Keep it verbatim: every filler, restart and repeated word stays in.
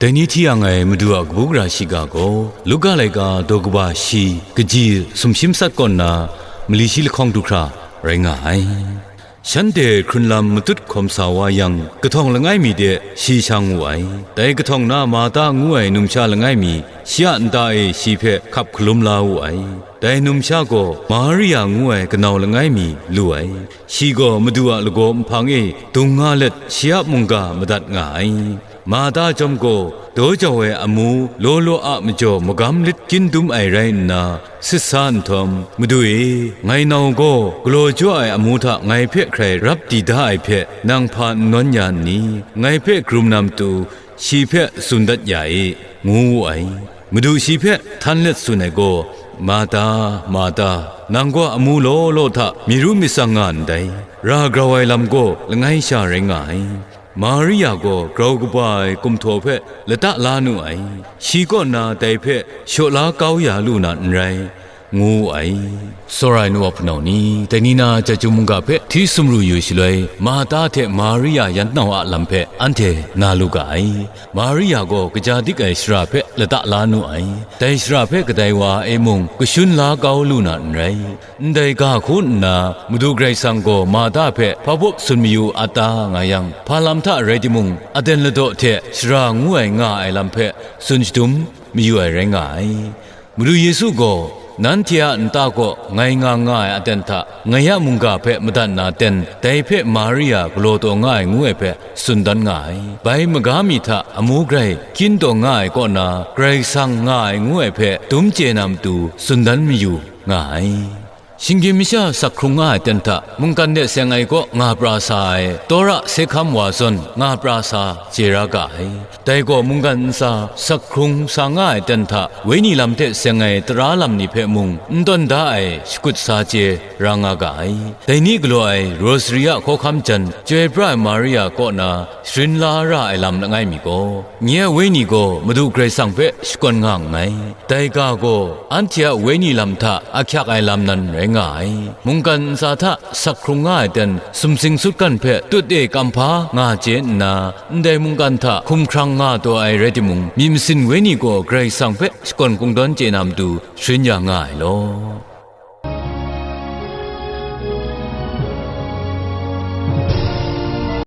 Dai ni hti yang ai Madu a kabu gara shiga gaw, Luka laika daw kaba shi kaji sumshi matsat kaw nna, mali shi lahkawng du hkra rai nga ai. Shanhte hkrun lam matut hkawm sa wa yang, kahtawng langai mi de shi shang wu ai. Dai kahtawng na Marta ngu ai numsha langai mi, shi a nta e shi hpe hkap hkalum la wu ai. Dai numsha gaw Maria ngu ai kanau langai mi lu ai. Shi gaw Madu a lagaw nhpang e dung nga let, shi a mungga madat nga ai. Marta chyawm gaw, daw jau ai amu law law a majaw magam lit kyin dum ai rai nna, sit sa nhtawm, "Madu e, ngai nau gaw galaw jaw ai amu hta ngai hpe hkrai rap di da ai hpe, nang hpa n nawn ya nni? Ngai hpe karum na matu, shi hpe tsun dat ya e," ngu wu ai. Madu shi hpe htan let tsun ai gaw, "Marta, Marta, nang gaw amu law law hta myi ru myit tsang nga ndai, ra grau ai lam gaw langai sha rai nga ai. Maria gaw grau kaba ai kumhtaw hpe lata la nu ai, shi kaw na dai hpe shaw la kau ya lu na n rai," ngu wu ai. Tsawra ai nu wa hpunau ni, dai ni na chyeju mungga hpe hti sumru yu shaloi, Marta hte Maria yan nau a lam hpe anhte na lu ga ai. Maria gaw kaja dik ai shara hpe lata la nu ai. Dai shara hpe kadai wa e mung kashun la kau lu na n rai. Ndai ga hku nna, Madu Karai Kasang gaw Marta hpe hpa baw tsun mayu a ta nga yang, hpa lam hta rai timung, aten ladaw hte shara ngu ai nga ai lam hpe tsun shadum mayu ai rai nga ai. Madu Yesu gaw, "Nanhte a nta kaw ngai nga nga ai aten hta, ngai a mungga hpe madat na ten, dai hpe Maria galaw taw nga ai," ngu ai hpe tsun dan nga ai. Bai maga mi hta amu grai kyin taw nga ai kaw na, Karai Kasang nga ai ngu ai hpe dum chye na matu tsun dan mayu nga ai. Shinggyim masha sak hkrung nga ai ten hta, mungkan de seng ai kaw nga pra sa ai, Tora se hkam wa zawn nga pra sa chye ra ga ai. Dai gaw mungkan ntsa sak hkrung sa nga ai ten hta, wenyi lam hte seng ai tara lam ni hpe mung n tawn da ai shakut sa chye ra nga ga ai. Dai ni galaw ai Rosary a hkawhkam jan, Chyoi pra ai Maria kaw na sharin la ra ai lam langai mi gaw, nye a wenyi gaw Madu Karai Kasang hpe shakawn nga nngai. Dai ga gaw, anhte a wenyi lam hta ahkyak ai lam nan rai nga ai. Mungkan ntsa hta sak hkrung nga ai ten sumsing sutgan hpe tut e kamhpa nga chye nna, ndai mungkan hta hkumhkrang nga taw ai rai timung, myit masin wenyi gaw Karai Kasang hpe shakawn kungdawn chye na matu sharin ya nga ai law.